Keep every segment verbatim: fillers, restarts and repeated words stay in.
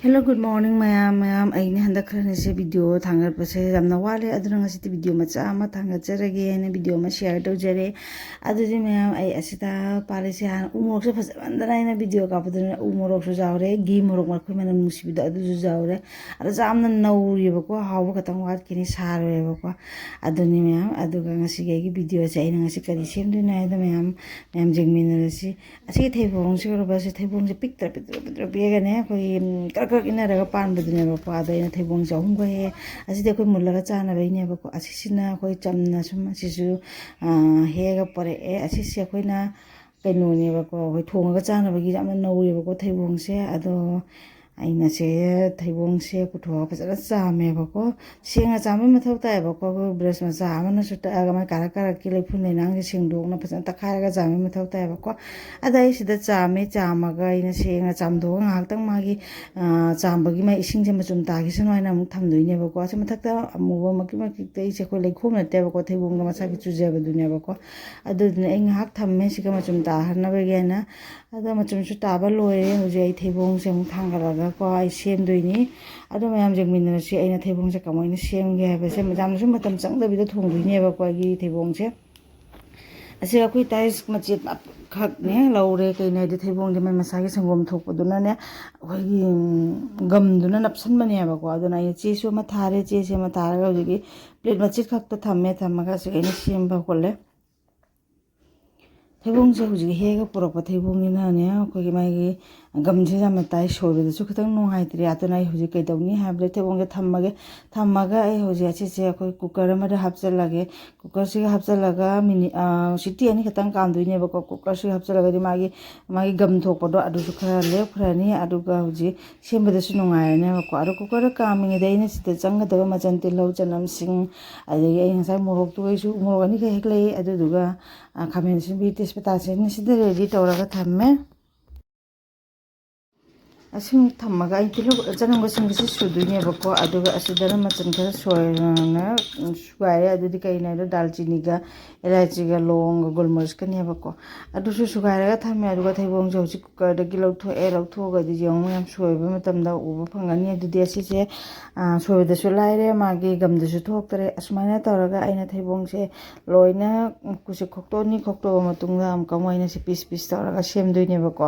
Hello, good morning, ꯃꯌꯥꯝ꯫ ꯃꯌꯥꯝ, ꯑꯩꯅ ꯍꯟꯗꯛ ꯈꯔꯅꯤꯁꯦ video ꯊꯥꯡꯒꯠꯄꯁꯦ ꯌꯥꯝꯅ ꯋꯥꯠꯂꯦ, ꯑꯗꯨꯅ ꯉꯁꯤꯗꯤ video ꯃꯆꯥ ꯑꯃ ꯊꯥꯡꯒꯠꯆꯔꯒꯦ ꯍꯥꯏꯅ video ꯑꯃ share ꯇꯧꯖꯔꯦ꯫ ꯑꯗꯨꯗꯤ ꯃꯌꯥꯝ, ꯑꯩ ꯑꯁꯤꯗ ꯄꯥꯜꯂꯤꯁꯦ ꯍꯥꯟꯅ ꯎ ꯃꯣꯔꯣꯛꯁꯦ ꯐꯖꯃꯟꯗꯅ ꯑꯩꯅ video ꯀꯥꯞꯄꯗꯨꯅ ꯎ ꯃꯣꯔꯣꯛꯁꯨ ꯌꯥꯎꯔꯦ, ꯘꯤ ꯃꯣꯔꯣꯛ ꯑꯩꯈꯣꯏ ꯃꯅꯝ ꯅꯨꯡꯁꯤꯕꯗꯣ ꯑꯗꯨꯁꯨ ꯌꯥꯎꯔꯦ꯫ ꯑꯗꯣ ꯌꯥꯝꯅ ꯅꯧꯔꯤꯕꯀꯣ, ꯍꯥꯎꯕ ꯈꯛꯇꯪ ꯋꯥꯠꯈꯤꯅꯤ, ꯁꯥꯔꯣꯏꯕꯀꯣ꯫ ꯑꯗꯨꯅꯤ ꯃꯌꯥꯝ, ꯑꯗꯨꯒ ꯉꯁꯤꯒꯤ ꯑꯩꯒꯤ videoꯁꯦ ꯑꯩꯅ ꯉꯁꯤ ꯀꯔꯤ ꯁꯦꯝꯗꯣꯏꯅꯣ ꯍꯥꯏꯗꯣ ꯃꯌꯥꯝ, ꯃꯌꯥꯝ ꯌꯦꯡꯃꯤꯟꯅꯔꯁꯤ꯫ ꯑꯁꯤꯒꯤ ꯊꯩꯕꯣꯡꯁꯦ ꯎꯔꯕ? ꯁꯤ ꯊꯩꯕꯣꯡꯁꯦ ꯄꯤꯛꯇ꯭ꯔ ꯄꯤꯛꯇ꯭ꯔ ꯄꯤꯛꯇ꯭ꯔ ꯄꯤꯛꯑꯒꯅꯦ, ꯑꯩꯈꯣꯏꯒꯤ, ꯎꯝ, ꯀ꯭ꯔꯛ ꯀ꯭ꯔꯛ ꯏꯟꯅꯔꯒ ꯄꯥꯟꯕꯗꯨꯅꯦꯕꯀꯣ꯫ ꯑꯗꯣ ꯑꯩꯅ ꯊꯩꯕꯣꯡꯁꯦ ꯑꯍꯨꯝꯒ ꯍꯦꯛꯑꯦ꯫ ꯑꯁꯤꯗꯤ ꯑꯩꯈꯣꯏ ꯃꯨꯜꯂꯒ ꯆꯥꯅꯕꯩꯅꯦꯕꯀꯣ꯫ ꯑꯁꯤꯁꯤꯅ ꯑꯩꯈꯣꯏ ꯆꯝꯅ ꯁꯨꯝ ꯑꯁꯤꯁꯨ, ꯑ, ꯍꯦꯛꯑꯒ ꯄꯣꯔꯛꯑꯦ꯫ ꯑꯁꯤꯁꯦ ꯑꯩꯈꯣꯏꯅ ꯀꯩꯅꯣꯅꯦꯕꯀꯣ, ꯑꯩꯈꯣꯏ ꯊꯣꯡꯉꯒ ꯆꯥꯅꯕꯒꯤ ꯌꯥꯝꯅ ꯅꯧꯔꯦꯕꯀꯣ ꯊꯩꯕꯣꯡꯁꯦ꯫ ꯑꯗꯣ ꯑꯩꯅ ꯁꯦ ꯊꯩꯕꯣꯡꯁꯦ ꯄꯨꯊꯣꯛꯑꯒ ꯐꯖꯅ ꯆꯥꯝꯃꯦꯕꯀꯣ꯫ ꯁꯦꯡꯅ ꯆꯥꯝꯕꯩ ꯃꯊꯧ ꯇꯥꯏꯌꯦꯕꯀꯣ꯫ ꯑꯩꯈꯣꯏ brush ꯃꯆꯥ ꯑꯃꯅꯁꯨ ꯇꯛꯑꯒ ꯃꯥꯏ ꯀꯥꯔꯛ ꯀꯥꯔꯛꯀꯤ ꯂꯩꯐꯨ ꯂꯩꯅꯥꯡꯁꯦ ꯁꯦꯡꯗꯣꯛꯅ ꯐꯖꯅ ꯇꯛꯈꯥꯏꯔꯒ ꯆꯥꯝꯕꯩ ꯃꯊꯧ ꯇꯥꯏꯌꯦꯕꯀꯣ꯫ ꯑꯗ ꯑꯩ ꯁꯤꯗ ꯆꯥꯝꯃꯦ, ꯆꯥꯝꯃꯒ ꯑꯩꯅ ꯁꯦꯡꯅ ꯆꯥꯝꯊꯣꯛꯑꯒ ꯉꯥꯏꯍꯥꯛꯇꯪ ꯃꯥꯒꯤ, ꯑ, ꯆꯥꯝꯕꯒꯤ ꯃꯥꯏ ꯏꯁꯤꯡꯁꯦ ꯃꯆꯨꯝ ꯇꯥꯈꯤꯁꯅꯨ ꯍꯥꯏꯅ ꯑꯃꯨꯛ ꯊꯝꯗꯣꯏꯅꯦꯕꯀꯣ꯫ ꯑꯁꯤ ꯃꯊꯛꯇ ꯑꯃꯨꯕ ꯃꯀꯤꯛ ꯃꯀꯤꯛ ꯇꯛꯏꯁꯦ ꯑꯩꯈꯣꯏ ꯂꯩꯈꯣꯝ ꯅꯠꯇꯦꯕꯀꯣ, ꯊꯩꯕꯣꯡꯒ ꯃꯁꯥꯒꯤ ꯆꯨꯖꯕꯗꯨꯅꯦꯕꯀꯣ꯫ ꯑꯗꯨꯗꯨꯅ ꯑꯩ ꯉꯥꯏꯍꯥꯛ ꯊꯝꯃꯦ ꯁꯤꯒ ꯃꯆꯨꯝ ꯇꯥꯍꯟꯅꯕꯒꯤ ꯍꯥꯏꯅ꯫ ꯑꯗꯣ ꯃꯆꯨꯝꯁꯨ ꯇꯥꯕ ꯂꯣꯏꯔꯦ꯫ ꯍꯧꯖꯤꯛ ꯑꯩ ꯊꯩꯕꯣꯡꯁꯦ ꯑꯃꯨꯛ ꯊꯥꯡꯒꯠꯂꯒꯀꯣ ꯑꯩ ꯁꯦꯝꯗꯣꯏꯅꯤ꯫ ꯑꯗꯣ ꯃꯌꯥꯝ ꯌꯦꯡꯃꯤꯟꯅꯔꯁꯤ ꯑꯩꯅ ꯊꯩꯕꯣꯡꯁꯦ ꯀꯃꯥꯏꯅ ꯁꯦꯝꯒꯦ ꯍꯥꯏꯕꯁꯦ꯫ ꯌꯥꯝꯅꯁꯨ ꯃꯇꯝ ꯆꯪꯗꯕꯤꯗ ꯊꯣꯡꯗꯣꯏꯅꯦꯕꯀꯣ ꯑꯩꯒꯤ ꯊꯩꯕꯣꯡꯁꯦ꯫ ꯑꯁꯤ ꯑꯩꯈꯣꯏ ꯇꯥꯏꯁ ꯃꯆꯦꯠ ꯈꯛꯅꯦ ꯂꯧꯔꯦ꯫ ꯀꯩꯅꯣ ꯍꯥꯏꯗꯤ ꯊꯩꯕꯣꯡꯗꯤ ꯃꯥꯏ ꯃꯁꯥꯒꯤ ꯁꯪꯒꯣꯝ ꯊꯣꯛꯄꯗꯨꯅꯅꯦ, ꯑꯩꯈꯣꯏꯒꯤ, ꯎꯝ, ꯒꯝꯗꯨꯅ ꯅꯞꯁꯟꯕꯅꯦꯕꯀꯣ꯫ ꯑꯗꯨꯅ ꯑꯩꯅ ꯆꯦꯁꯨ ꯑꯃ ꯊꯥꯔꯦ꯫ ꯆꯦꯁꯦ ꯑꯃ ꯊꯥꯔꯒ ꯍꯧꯖꯤꯛꯀꯤ plate ꯃꯆꯦꯠ ꯈꯛꯇ ꯊꯝꯃꯦ꯫ ꯊꯝꯃꯒ ꯑꯁꯤꯒ ꯑꯩꯅ ꯁꯦꯝꯕ ꯍꯧꯒꯠꯂꯦ꯫ ꯊꯩꯕꯣꯡꯁꯦ ꯍꯧꯖꯤꯛ ꯍꯦꯛꯑꯒ ꯄꯨꯔꯛꯄ ꯊꯩꯕꯣꯡꯅꯤꯅꯅꯦ, ꯑꯩꯈꯣꯏꯒꯤ ꯃꯥꯒꯤ ꯒꯝꯁꯦ ꯌꯥꯝꯅ ꯇꯥꯏ, ꯁꯣꯏꯕꯗꯁꯨ ꯈꯤꯇꯪ ꯅꯨꯡꯉꯥꯏꯇ꯭ꯔꯦ꯫ ꯑꯗꯨꯅ ꯑꯩ ꯍꯧꯖꯤꯛ ꯀꯩꯗꯧꯅꯤ ꯍꯥꯏꯕꯗ ꯊꯩꯕꯣꯡꯁꯦ ꯊꯝꯃꯒꯦ꯫ ꯊꯝꯃꯒ ꯑꯩ ꯍꯧꯖꯤꯛ ꯑꯁꯤꯁꯦ ꯑꯩꯈꯣꯏ cooker ꯑꯃꯗ ꯍꯥꯞꯆꯤꯜꯂꯒꯦ꯫ Cookerꯁꯤꯒ ꯍꯥꯞꯆꯤꯜꯂꯒ ꯃꯤꯅꯤꯠ, ꯑ, ꯁꯤꯇꯤ ꯑꯅꯤ ꯈꯛꯇꯪ ꯀꯥꯝꯗꯣꯏꯅꯦꯕꯀꯣ꯫ Cookerꯁꯤꯒ ꯍꯥꯞꯆꯤꯜꯂꯒꯗꯤ ꯃꯥꯒꯤ, ꯃꯥꯒꯤ ꯒꯝ ꯊꯣꯛꯄꯗꯣ ꯑꯗꯨꯁꯨ ꯈꯔ ꯂꯦꯞꯈ꯭ꯔꯅꯤ꯫ ꯑꯗꯨꯒ ꯍꯧꯖꯤꯛ ꯁꯦꯝꯕꯗꯁꯨ ꯅꯨꯡꯉꯥꯏꯔꯅꯦꯕꯀꯣ꯫ ꯑꯗꯣ cookerꯗ ꯀꯥꯝꯃꯤꯉꯩꯗ ꯑꯩꯅ ꯁꯤꯗ ꯆꯪꯒꯗꯕ ꯃꯆꯜ ꯇꯤꯜꯍꯧ, ꯆꯅꯝꯁꯤꯡ, ꯑꯗꯒꯤ ꯑꯩ ꯉꯁꯥꯏ ꯃꯣꯔꯣꯛꯇꯨꯒꯩꯁꯨ, ꯃꯣꯔꯣꯛ ꯑꯅꯤꯈꯛ ꯍꯦꯛ ꯂꯩ꯫ ꯑꯗꯨꯗꯨꯒ, ꯑ, ꯈꯥꯃꯦꯟ ꯑꯁꯤꯟꯕꯤ, ꯇꯦꯖꯄꯇꯥꯁꯦ ꯑꯩꯅ ꯁꯤꯗ ready ꯇꯧꯔꯒ ꯊꯝꯃꯦ꯫ ꯑꯁꯤꯃꯨꯛ ꯊꯝꯃꯒ ꯑꯩ ꯇꯤꯜꯍꯧ, ꯆꯅꯝꯒ ꯁꯤꯡꯒꯁꯤ ꯁꯨꯗꯣꯏꯅꯦꯕꯀꯣ꯫ ꯑꯗꯨꯒ ꯑꯁꯤꯗꯅ ꯃꯆꯜ ꯈꯔ ꯁꯣꯏꯅ ꯁꯨꯒꯥꯏꯔꯦ꯫ ꯑꯗꯨꯗꯤ ꯀꯩꯅꯣ ꯍꯥꯏꯗ, ꯗꯥꯜꯆꯤꯅꯤꯒ, ꯏꯂꯥꯏꯆꯤꯒ, ꯂꯣꯡꯒ, ꯒꯨꯜꯃꯣꯔꯤꯁꯀꯅꯦꯕꯀꯣ꯫ ꯑꯗꯨꯁꯨ ꯁꯨꯒꯥꯏꯔꯒ ꯊꯝꯃꯦ꯫ ꯑꯗꯨꯒ ꯊꯩꯕꯣꯡꯁꯦ ꯍꯧꯖꯤꯛ ꯀꯨꯀꯔꯗꯒꯤ ꯂꯧꯊꯣꯛꯑꯦ꯫ ꯂꯧꯊꯣꯛꯑꯒꯗꯤ ꯌꯦꯡꯉꯨ, ꯌꯥꯝ ꯁꯣꯏꯕ ꯃꯇꯝꯗ ꯎꯕ ꯐꯪꯒꯅꯤ꯫ ꯑꯗꯨꯗꯤ ꯑꯁꯤꯁꯦ, ꯑꯥ, ꯁꯣꯏꯕꯗꯁꯨ ꯂꯥꯏꯔꯦ, ꯃꯥꯒꯤ ꯒꯝꯗꯁꯨ ꯊꯣꯛꯇꯔꯦ꯫ ꯑꯁꯨꯃꯥꯏꯅ ꯇꯧꯔꯒ ꯑꯩꯅ ꯊꯩꯕꯣꯡꯁꯦ ꯂꯣꯏꯅ ꯀꯨꯁꯤ ꯈꯣꯛꯇꯣꯛꯑꯅꯤ꯫ ꯈꯣꯛꯇꯣꯛꯑꯕ ꯃꯇꯨꯡꯗ ꯑꯃꯨꯛꯀ ꯑꯃꯨꯛ ꯑꯩꯅ ꯁꯤ ꯄꯤꯁ ꯄꯤꯁ ꯇꯧꯔꯒ ꯁꯦꯝꯗꯣꯏꯅꯦꯕꯀꯣ꯫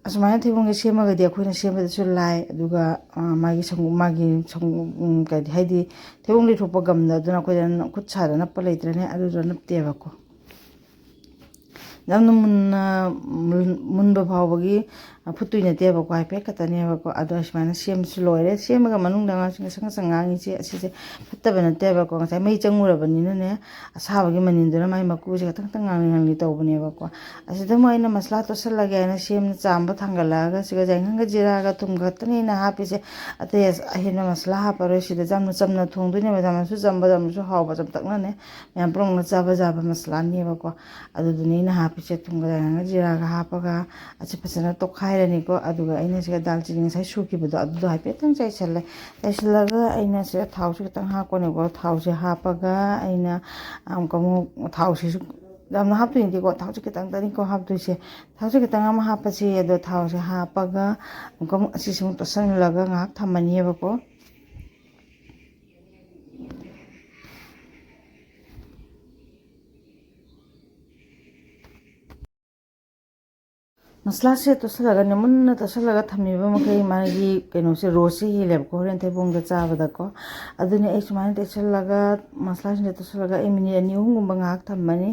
ꯑꯁꯨꯃꯥꯏꯅ ꯊꯩꯕꯣꯡꯁꯦ ꯁꯦꯝꯃꯒꯗꯤ ꯑꯩꯈꯣꯏꯅ ꯁꯦꯝꯕꯗꯁꯨ ꯂꯥꯏ, ꯑꯗꯨꯒ, ꯑ, ꯃꯥꯒꯤ ꯁꯪꯒꯣꯝ, ꯃꯥꯒꯤ ꯁꯪꯒꯣꯝ, ꯎꯝ, ꯀꯩ ꯍꯥꯏꯗꯤ, ꯊꯩꯕꯣꯡ ꯂꯩꯊꯣꯛꯄ ꯒꯝꯗ ꯑꯗꯨꯅ ꯑꯩꯈꯣꯏꯗ ꯈꯨꯠ ꯁꯥꯗ ꯅꯞꯄ ꯂꯩꯇ꯭ꯔꯅꯦ, ꯑꯗꯨꯗꯣ ꯅꯞꯇꯦꯕꯀꯣ꯫ ꯌꯥꯝꯅ ꯃꯨꯟꯅ, ꯃꯨꯟ-, ꯃꯨꯟꯕ ꯐꯥꯎꯕꯒꯤ, ꯑ, ꯐꯨꯠꯇꯣꯏ ꯅꯠꯇꯦꯕꯀꯣ, ꯍꯥꯏꯐꯦꯠ ꯈꯛꯇꯅꯦꯕꯀꯣ꯫ ꯑꯗꯣ ꯑꯁꯨꯃꯥꯏꯅ ꯁꯦꯝꯕꯁꯨ ꯂꯣꯏꯔꯦ꯫ ꯁꯦꯝꯃꯒ ꯃꯅꯨꯡꯗ ꯑꯉꯥꯡꯁꯤꯡ ꯉꯁꯪ ꯉꯁꯪ ꯉꯥꯡꯉꯤꯁꯦ ꯑꯁꯤꯁꯦ ꯐꯠꯇꯕ ꯅꯠꯇꯦꯕꯀꯣ꯫ ꯉꯁꯥꯏ ꯃꯩ ꯆꯪꯉꯨꯔꯕꯅꯤꯅꯅꯦ, ꯑꯁꯥꯕꯒꯤ ꯃꯅꯤꯟꯗꯨꯅ ꯃꯥꯏ ꯃꯀꯨꯁꯦ ꯈꯇꯪ ꯈꯇꯪ ꯉꯥꯡꯂꯤ ꯉꯥꯡꯂꯤ ꯇꯧꯕꯅꯦꯕꯀꯣ꯫ ꯑꯁꯤꯗ ꯑꯃꯨꯛ ꯑꯩꯅ ꯃꯁꯂꯥ ꯇꯣꯠꯁꯤꯜꯂꯒꯦ ꯍꯥꯏꯅ ꯁꯦꯝꯅ ꯆꯥꯝꯕ ꯊꯥꯡꯒꯠꯂꯛꯑꯒ ꯁꯤꯒ ꯌꯥꯏꯉꯪꯒ ꯖꯤꯔꯥꯒ ꯊꯨꯝ ꯈꯛꯇꯅꯤ ꯑꯩꯅ ꯍꯥꯞꯄꯤꯁꯦ꯫ ꯑꯇꯩ ꯑꯁ-, ꯑꯍꯦꯟꯕ ꯃꯁꯂꯥ ꯍꯥꯞꯄꯔꯣꯏ꯫ ꯁꯤꯗ ꯌꯥꯝꯅ ꯆꯝꯅ ꯊꯣꯡꯗꯣꯏꯅꯦꯕ, ꯌꯥꯝꯅꯁꯨ ꯆꯝꯕ, ꯌꯥꯝꯅꯁꯨ ꯍꯥꯎꯕ, ꯆꯝꯇꯛꯅꯅꯦ ꯃꯌꯥꯝ ꯄꯨꯝꯅꯃꯛꯅ ꯆꯥꯕ ꯌꯥꯕ ꯃꯁꯂꯥꯅꯦꯕꯀꯣ꯫ ꯑꯗꯨꯗꯨꯅꯤ ꯑꯩꯅ ꯍꯥꯞꯄꯤꯁꯦ꯫ ꯊꯨꯝꯒ ꯌꯥꯏꯉꯪꯒ ꯖꯤꯔꯥꯒ ꯍꯥꯞꯄꯒ ꯑꯁꯤ ꯐꯖꯅ ꯇꯣꯠꯈꯥꯏꯔꯅꯤꯀꯣ꯫ ꯑꯗꯨꯒ ꯑꯩꯅ ꯁꯤꯒ ꯗꯥꯜꯆꯤꯅꯤ ꯉꯁꯥꯏ ꯁꯨꯈꯤꯕꯗꯣ ꯑꯗꯨꯗꯣ ꯍꯥꯏꯐꯦꯠꯇꯪ ꯆꯥꯏꯁꯜꯂꯦ꯫ ꯆꯥꯏꯁꯤꯜꯂꯒ ꯑꯩꯅ ꯁꯤꯗ ꯊꯥꯎꯁꯦ ꯈꯤꯇꯪ ꯍꯥꯞꯀꯅꯦꯕꯀꯣ꯫ ꯊꯥꯎꯁꯦ ꯍꯥꯞꯄꯒ ꯑꯩꯅ ꯑꯃꯨꯛꯀ ꯑꯃꯨꯛ ꯊꯥꯎꯁꯤꯁꯨ ꯌꯥꯝꯅ ꯍꯥꯞꯇꯣꯏ ꯅꯠꯇꯦꯀꯣ꯫ ꯊꯥꯎꯁꯦ ꯈꯤꯇꯪꯇꯅꯤꯀꯣ ꯍꯥꯞꯇꯣꯏꯁꯦ꯫ ꯊꯥꯎꯁꯦ ꯈꯤꯇꯪ ꯑꯃ ꯍꯥꯞꯄꯁꯤ꯫ ꯑꯗꯣ ꯊꯥꯎꯁꯦ ꯍꯥꯞꯄꯒ ꯑꯃꯨꯛꯀ ꯑꯃꯨꯛ ꯑꯁꯤꯁꯤ ꯑꯃꯨꯛ ꯇꯣꯠꯁꯤꯜꯂꯒ ꯉꯥꯏꯍꯥꯛ ꯊꯝꯃꯅꯤꯕꯀꯣ꯫ ꯃꯁꯂꯥꯁꯦ ꯇꯣꯠꯁꯤꯜꯂꯒꯅꯦ, ꯃꯨꯟꯅ ꯇꯣꯠꯁꯤꯜꯂꯒ ꯊꯝꯃꯤꯕ ꯃꯈꯩ ꯃꯥꯒꯤ ꯀꯩꯅꯣꯁꯦ, ꯔꯣꯁꯁꯦ ꯍꯦꯜꯂꯦꯕꯀꯣ ꯍꯣꯔꯦꯟ ꯊꯩꯕꯣꯡꯗ ꯆꯥꯕꯗꯀꯣ꯫ ꯑꯗꯨꯅꯤ ꯑꯩ ꯁꯨꯃꯥꯏꯅ ꯇꯩꯁꯤꯜꯂꯒ, ꯃꯁꯂꯥꯁꯤꯡꯁꯦ ꯇꯣꯠꯁꯤꯜꯂꯒ ꯑꯩ ꯃꯤꯅꯤꯠ ꯑꯅꯤ ꯑꯍꯨꯝꯒꯨꯝꯕ ꯉꯥꯏꯍꯥꯛ ꯊꯝꯃꯅꯤ꯫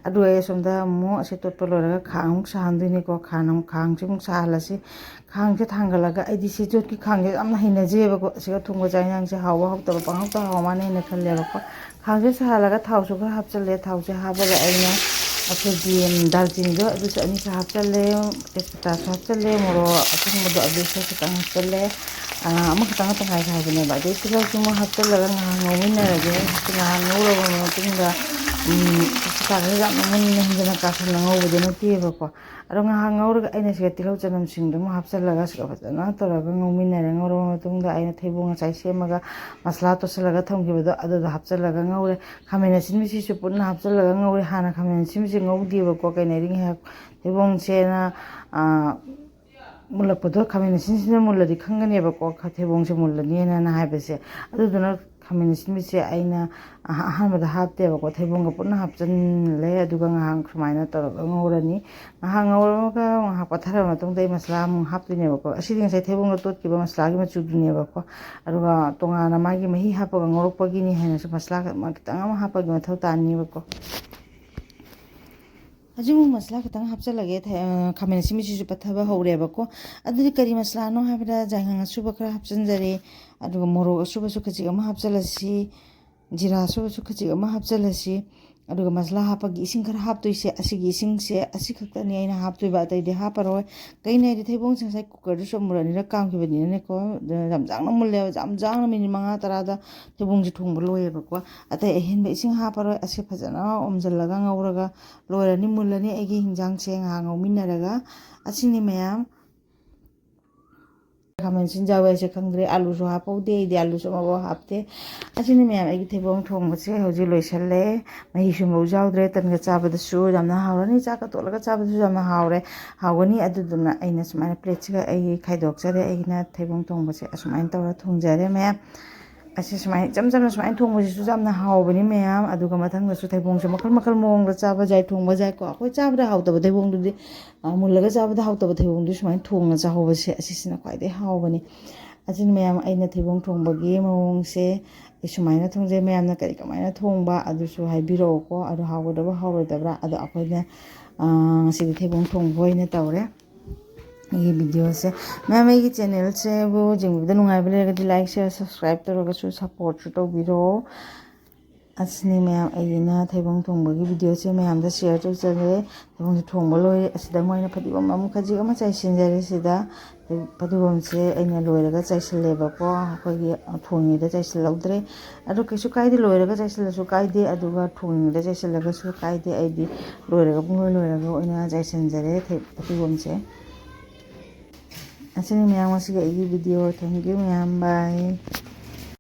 ꯑꯗꯨꯒ ꯑꯩ ꯑꯁꯣꯝꯗ ꯑꯃꯨꯛ ꯑꯁꯤ ꯇꯣꯠꯄ ꯂꯣꯏꯔꯒ ꯈꯥꯡ ꯑꯃꯨꯛ ꯁꯥꯍꯟꯗꯣꯏꯅꯤꯀꯣ꯫ ꯈꯥꯡ ꯑꯃꯨꯛ, ꯈꯥꯡꯁꯦ ꯑꯃꯨꯛ ꯁꯥꯍꯜꯂꯁꯤ꯫ ꯈꯥꯡꯁꯦ ꯊꯥꯡꯒꯠꯂꯒ, ꯑꯩꯗꯤ ꯁꯤ ꯌꯣꯠꯀꯤ ꯈꯥꯡꯁꯦ ꯌꯥꯝꯅ ꯍꯩꯅꯖꯩꯑꯕꯀꯣ꯫ ꯑꯁꯤꯒ ꯊꯣꯡꯕ ꯆꯥꯛ ꯌꯦꯟꯁꯥꯡꯁꯦ ꯍꯥꯎꯕ ꯍꯥꯎꯇꯕ ꯄꯪꯍꯥꯎꯇ ꯍꯥꯎ ꯃꯥꯅ ꯍꯦꯟꯅ ꯈꯜꯂꯦꯕꯀꯣ꯫ ꯈꯥꯡꯁꯦ ꯁꯥꯍꯜꯂꯒ ꯊꯥꯎꯁꯨ ꯈꯔ ꯍꯥꯞꯆꯜꯂꯦ꯫ ꯊꯥꯎꯁꯦ ꯍꯥꯞꯄꯒ ꯑꯩꯅ ꯑꯩꯈꯣꯏꯒꯤ ꯗꯥꯜꯆꯤꯅꯤꯗꯣ ꯑꯗꯨꯁꯨ ꯑꯅꯤꯁꯨ ꯍꯥꯞꯆꯜꯂꯦ, ꯇꯦꯖꯄꯇꯥꯁꯨ ꯍꯥꯞꯆꯜꯂꯦ, ꯃꯣꯔꯣꯛ ꯑꯀꯪꯕꯗꯣ ꯑꯗꯨꯁꯨ ꯈꯤꯇꯪ ꯍꯥꯞꯆꯜꯂꯦ꯫ ꯑꯥ, ꯑꯃꯈꯛꯇꯪ ꯈꯛꯇꯪ ꯍꯥꯏꯒꯦ ꯍꯥꯏꯕꯅꯦꯕ꯫ ꯑꯗꯩ ꯇꯤꯜꯍꯧꯁꯨ ꯑꯃꯨꯛ ꯍꯥꯞꯆꯜꯂꯒ ꯉꯥꯏꯍꯥꯛ ꯉꯧꯃꯤꯟꯅꯔꯒꯦ꯫ ꯉꯥꯏꯍꯥꯛ ꯉꯧꯔꯕ ꯃꯇꯨꯡꯗ ꯎꯝ, ꯆꯥꯛꯁꯤ ꯌꯥꯝꯅ ꯃꯨꯟꯅ ꯍꯤꯡꯗꯅ ꯀꯥꯁꯟꯅ ꯉꯧꯕꯗꯤ ꯅꯠꯇꯦꯕꯀꯣ꯫ ꯑꯗꯣ ꯉꯥꯏꯍꯥꯛ ꯉꯧꯔꯒ ꯑꯩꯅ ꯁꯤꯗ ꯇꯤꯜꯍꯧ ꯆꯅꯝꯁꯤꯡꯗꯨ ꯑꯃꯨꯛ ꯍꯥꯞꯆꯤꯜꯂꯒ ꯁꯤꯒ ꯐꯖꯅ ꯇꯧꯔꯒ ꯉꯧꯃꯤꯟꯅꯔꯦ꯫ ꯉꯧꯔꯕ ꯃꯇꯨꯡꯗ ꯑꯩꯅ ꯊꯩꯕꯣꯡ ꯉꯁꯥꯏ ꯁꯦꯝꯃꯒ ꯃꯁꯂꯥ ꯇꯣꯠꯁꯤꯜꯂꯒ ꯊꯝꯈꯤꯕꯗꯣ ꯑꯗꯨꯗꯣ ꯍꯥꯞꯆꯤꯜꯂꯒ ꯉꯧꯔꯦ꯫ ꯈꯥꯃꯦꯟ ꯑꯁꯤꯟꯕꯤꯁꯤꯁꯨ ꯄꯨꯟꯅ ꯍꯥꯞꯆꯤꯜꯂꯒ ꯉꯧꯔꯦ꯫ ꯍꯥꯟꯅ ꯈꯥꯃꯦꯟ ꯑꯁꯤꯟꯕꯤꯁꯦ ꯉꯧꯗꯦꯕꯀꯣ꯫ ꯀꯩꯅꯣꯗꯤ ꯉꯥꯏꯍꯥꯛ ꯊꯩꯕꯣꯡꯁꯦꯅ, ꯑꯥ, ꯃꯨꯜꯂꯛꯄꯗꯣ, ꯈꯥꯃꯦꯟ ꯑꯁꯤꯟꯁꯤꯅ ꯃꯨꯜꯂꯗꯤ ꯈꯪꯒꯅꯦꯕꯀꯣ, ꯈ-, ꯊꯩꯕꯣꯡꯁꯦ ꯃꯨꯜꯂꯅꯤꯅ ꯍꯥꯏꯕꯁꯦ꯫ ꯑꯗꯨꯗꯨꯅ ꯈꯥꯃꯦꯟ ꯑꯁꯤꯟꯕꯤꯁꯦ ꯑꯩꯅ ꯑꯍ-, ꯑꯍꯥꯟꯕꯗ ꯍꯥꯞꯇꯦꯕꯀꯣ, ꯊꯩꯕꯣꯡꯒ ꯄꯨꯟꯅ ꯍꯥꯞꯆꯤꯜꯂꯦ꯫ ꯑꯗꯨꯒ ꯉꯥꯏꯍꯥꯛ ꯁꯨꯃꯥꯏꯅ ꯇꯧꯔꯒ ꯉꯧꯔꯅꯤ꯫ ꯉꯥꯏꯍꯥꯛ ꯉꯧꯔꯒ ꯉꯥꯏꯍꯥꯛ ꯄꯠꯊꯔꯕ ꯃꯇꯨꯡꯗ ꯑꯩ ꯃꯁꯂꯥ ꯑꯃꯨꯛ ꯍꯥꯞꯇꯣꯏꯅꯦꯕꯀꯣ꯫ ꯑꯁꯤꯗꯤ ꯉꯁꯥꯏ ꯊꯩꯕꯣꯡꯒ ꯇꯣꯠꯈꯤꯕ ꯃꯁꯂꯥꯒꯤ ꯃꯆꯨꯗꯨꯅꯦꯕꯀꯣ꯫ ꯑꯗꯨꯒ ꯇꯣꯉꯥꯟꯅ ꯃꯥꯒꯤ ꯃꯍꯤ ꯍꯥꯞꯄꯒ ꯉꯧꯔꯛꯄꯒꯤꯅꯤ ꯍꯥꯏꯅꯁꯨ ꯃꯁꯂꯥ ꯈꯤꯇꯪ ꯑꯃ ꯍꯥꯞꯄꯒꯤ ꯃꯊꯧ ꯇꯥꯅꯤꯕꯀꯣ꯫ ꯍꯧꯖꯤꯛ ꯑꯃꯨꯛ ꯃꯁꯂꯥ ꯈꯤꯇꯪ ꯍꯥꯞꯆꯤꯜꯂꯒꯦ꯫ ꯊ-, ꯑ, ꯈꯥꯃꯦꯟ ꯑꯁꯤꯟꯕꯁꯤꯁꯨ ꯄꯠꯊꯕ ꯍꯧꯔꯦꯕꯀꯣ꯫ ꯑꯗꯨꯗꯤ ꯀꯔꯤ ꯃꯁꯂꯥꯅꯣ ꯍꯥꯏꯕꯗ ꯌꯥꯏꯉꯪ ꯑꯁꯨꯕ ꯈꯔ ꯍꯥꯞꯆꯤꯟꯖꯔꯦ꯫ ꯑꯗꯨꯒ ꯃꯣꯔꯣꯛ ꯑꯁꯨꯕꯁꯨ ꯈꯖꯤꯛ ꯑꯃ ꯍꯥꯞꯆꯤꯜꯂꯁꯤ꯫ ꯖꯤꯔꯥ ꯑꯁꯨꯕꯁꯨ ꯈꯖꯤꯛ ꯑꯃ ꯍꯥꯞꯆꯤꯜꯂꯁꯤ꯫ ꯑꯗꯨꯒ ꯃꯁꯂꯥ ꯍꯥꯞꯄꯒꯤ ꯏꯁꯤꯡ ꯈꯔ ꯍꯥꯞꯇꯣꯏꯁꯦ, ꯑꯁꯤꯒꯤ ꯏꯁꯤꯡꯁꯦ ꯑꯁꯤ ꯈꯛꯇꯅꯤ ꯑꯩꯅ ꯍꯥꯞꯇꯣꯏꯕ, ꯑꯇꯩꯗꯤ ꯍꯥꯞꯄꯔꯣꯏ꯫ ꯀꯩꯅꯣ ꯍꯥꯏꯗꯤ ꯊꯩꯕꯣꯡꯁꯦ ꯉꯁꯥꯏ ꯀꯨꯀꯔꯗꯁꯨ ꯑꯃꯨꯔꯛ ꯑꯅꯤꯔꯛ ꯀꯥꯝꯈꯤꯕꯅꯤꯅꯅꯦꯀꯣ, ꯌꯥꯝ ꯌꯥꯡꯅ ꯃꯨꯜꯂꯦꯕ, ꯌꯥꯝ ꯌꯥꯡꯅ ꯃꯤꯅꯤꯠ ꯃꯉꯥ ꯇꯔꯥꯗ ꯊꯩꯕꯣꯡꯁꯦ ꯊꯣꯡꯕ ꯂꯣꯏꯌꯦꯕꯀꯣ꯫ ꯑꯇꯩ ꯑꯍꯦꯟꯕ ꯏꯁꯤꯡ ꯍꯥꯞꯄꯔꯣꯏ꯫ ꯑꯁꯤ ꯐꯖꯅ ꯑꯣꯝꯖꯜꯂꯒ ꯉꯧꯔꯒ ꯂꯣꯏꯔꯅꯤ, ꯃꯨꯜꯂꯅꯤ꯫ ꯑꯩꯒꯤ ꯍꯤꯟꯖꯥꯡꯁꯦ ꯉꯥꯏꯍꯥꯛ ꯉꯧꯃꯤꯟꯅꯔꯒ ꯑꯁꯤꯅꯤ ꯃꯌꯥꯝ꯫ ꯈꯥꯃꯦꯟ ꯑꯁꯤꯟ ꯌꯥꯎꯋꯦ ꯍꯥꯏꯁꯦ ꯈꯪꯗ꯭ꯔꯦ꯫ ꯑꯥꯂꯨꯁꯨ ꯍꯥꯞꯍꯧꯗꯦ, ꯑꯩꯗꯤ ꯑꯥꯂꯨꯁꯨ ꯑꯃꯐꯥꯎ ꯍꯥꯞꯇꯦ꯫ ꯑꯁꯤꯅꯤ ꯃꯌꯥꯝ ꯑꯩꯒꯤ ꯊꯩꯕꯣꯡ ꯊꯣꯡꯕꯁꯦ ꯍꯧꯖꯤꯛ ꯂꯣꯏꯁꯜꯂꯦ꯫ ꯃꯍꯤ ꯁꯨꯝꯕꯐꯥꯎ ꯌꯥꯎꯗ꯭ꯔꯦ꯫ ꯇꯟꯒ ꯆꯥꯕꯗꯁꯨ ꯌꯥꯝꯅ ꯍꯥꯎꯔꯅꯤ, ꯆꯥꯛꯀ ꯇꯣꯠꯂꯒ ꯆꯥꯕꯗꯁꯨ ꯌꯥꯝꯅ ꯍꯥꯎꯔꯦ, ꯍꯥꯎꯒꯅꯤ꯫ ꯑꯗꯨꯗꯨꯅ ꯑꯩꯅ ꯁꯨꯃꯥꯏꯅ ꯄ꯭ꯂꯦꯠꯁꯤꯒ ꯑꯩ ꯈꯥꯏꯗꯣꯛꯆꯔꯦ꯫ ꯑꯩꯅ ꯊꯩꯕꯣꯡ ꯊꯣꯡꯕꯁꯦ ꯑꯁꯨꯃꯥꯏꯅ ꯇꯧꯔ ꯊꯣꯡꯖꯔꯦ ꯃꯌꯥꯝ꯫ ꯑꯁꯤ ꯁꯨꯃꯥꯏꯅ ꯏꯆꯝ ꯆꯝꯅ ꯁꯨꯃꯥꯏꯅ ꯊꯣꯡꯕꯁꯤꯁꯨ ꯌꯥꯝꯅ ꯍꯥꯎꯕꯅꯤ ꯃꯌꯥꯝ꯫ ꯑꯗꯨꯒ ꯃꯊꯪꯗꯁꯨ ꯊꯩꯕꯣꯡꯁꯦ ꯃꯈꯜ ꯃꯈꯜ ꯃꯑꯣꯡꯗ ꯆꯥꯕ ꯌꯥꯏ, ꯊꯣꯡꯕ ꯌꯥꯏꯀꯣ꯫ ꯑꯩꯈꯣꯏ ꯆꯥꯕꯗ ꯍꯥꯎꯇꯕ ꯊꯩꯕꯣꯡꯗꯨꯗꯤ, ꯑ, ꯃꯨꯜꯂꯒ ꯆꯥꯕꯗ ꯍꯥꯎꯇꯕ ꯊꯩꯕꯣꯡꯗꯨ ꯁꯨꯃꯥꯏꯅ ꯊꯣꯡꯉ ꯆꯥꯍꯧꯕꯁꯦ, ꯑꯁꯤꯁꯤꯅ ꯈ꯭ꯋꯥꯏꯗꯒꯤ ꯍꯥꯎꯕꯅꯤ꯫ ꯑꯁꯤꯅ ꯃꯌꯥꯝ ꯑꯩꯅ ꯊꯩꯕꯣꯡ ꯊꯣꯡꯕꯒꯤ ꯃꯑꯣꯡꯁꯦ ꯑꯩ ꯁꯨꯃꯥꯏꯅ ꯊꯣꯡꯖꯩ꯫ ꯃꯌꯥꯝꯅ ꯀꯔꯤ ꯀꯃꯥꯏꯅ ꯊꯣꯡꯕ ꯑꯗꯨꯁꯨ ꯍꯥꯏꯕꯤꯔꯛꯑꯣꯀꯣ꯫ ꯑꯗꯣ ꯍꯥꯎꯒꯗꯕ ꯍꯥꯎꯔꯣꯏꯗꯕ꯭ꯔꯥ? ꯑꯗꯣ ꯑꯩꯈꯣꯏꯅ, ꯑ, ꯉꯁꯤꯗꯤ ꯊꯩꯕꯣꯡ ꯊꯣꯡꯕ ꯑꯣꯏꯅ ꯇꯧꯔꯦ꯫ ꯑꯩꯒꯤ ꯚꯤꯗꯤꯑꯣꯁꯦ ꯃꯌꯥꯝ ꯑꯩꯒꯤ ꯆꯦꯅꯦꯜꯁꯤꯕꯨ ꯌꯦꯡꯕꯤꯕꯗ ꯅꯨꯡꯉꯥꯏꯕ ꯂꯩꯔꯒꯗꯤ like, share, subscribe ꯇꯧꯔꯒꯁꯨ supportꯁꯨ ꯇꯧꯕꯤꯔꯣ꯫ ꯑꯁꯤꯅꯤ ꯃꯌꯥꯝ, ꯑꯩꯒꯤꯅ ꯊꯩꯕꯣꯡ ꯊꯣꯡꯕꯒꯤ videoꯁꯦ ꯃꯌꯥꯝꯗ share ꯇꯧꯖꯔꯦ꯫ ꯊꯩꯕꯣꯡꯁꯦ ꯊꯣꯡꯕ ꯂꯣꯏꯔꯦ꯫ ꯑꯁꯤꯗ ꯃꯣꯏꯅ ꯐꯗꯤꯒꯣꯝ ꯑꯃꯨꯛ ꯈꯖꯤꯛ ꯑꯃ ꯆꯥꯏꯁꯤꯟꯖꯔꯦ꯫ ꯁꯤꯗ ꯐꯗꯤꯒꯣꯝꯁꯦ ꯑꯩꯅ ꯂꯣꯏꯔꯒ ꯆꯥꯏꯁꯤꯜꯂꯦꯕꯀꯣ, ꯑꯩꯈꯣꯏꯒꯤ ꯊꯣꯡꯉꯤꯉꯩꯗ ꯆꯥꯏꯁꯤꯜꯍꯧꯗ꯭ꯔꯦ꯫ ꯑꯗꯣ ꯀꯩꯁꯨ ꯀꯥꯏꯗꯦ, ꯂꯣꯏꯔꯒ ꯆꯥꯏꯁꯤꯜꯂꯁꯨ ꯀꯥꯏꯗꯦ, ꯑꯗꯨꯒ ꯊꯣꯡꯉꯤꯉꯩꯗ ꯆꯥꯏꯁꯤꯜꯂꯒꯁꯨ ꯀꯥꯏꯗꯦ꯫ ꯑꯩꯗꯤ ꯂꯣꯏꯔꯒ, ꯄꯨꯡꯂꯣꯏ ꯂꯣꯏꯔꯒ ꯑꯣꯏꯅ ꯆꯥꯏꯁꯤꯟꯖꯔꯦ ꯊꯩ-, ꯐꯗꯤꯒꯣꯝꯁꯦ꯫ ꯑꯁꯤꯅꯤ ꯃꯌꯥꯝ ꯉꯁꯤꯒꯤ ꯑꯩꯒꯤ video꯫ Thank you ꯃꯌꯥꯝ, bye꯫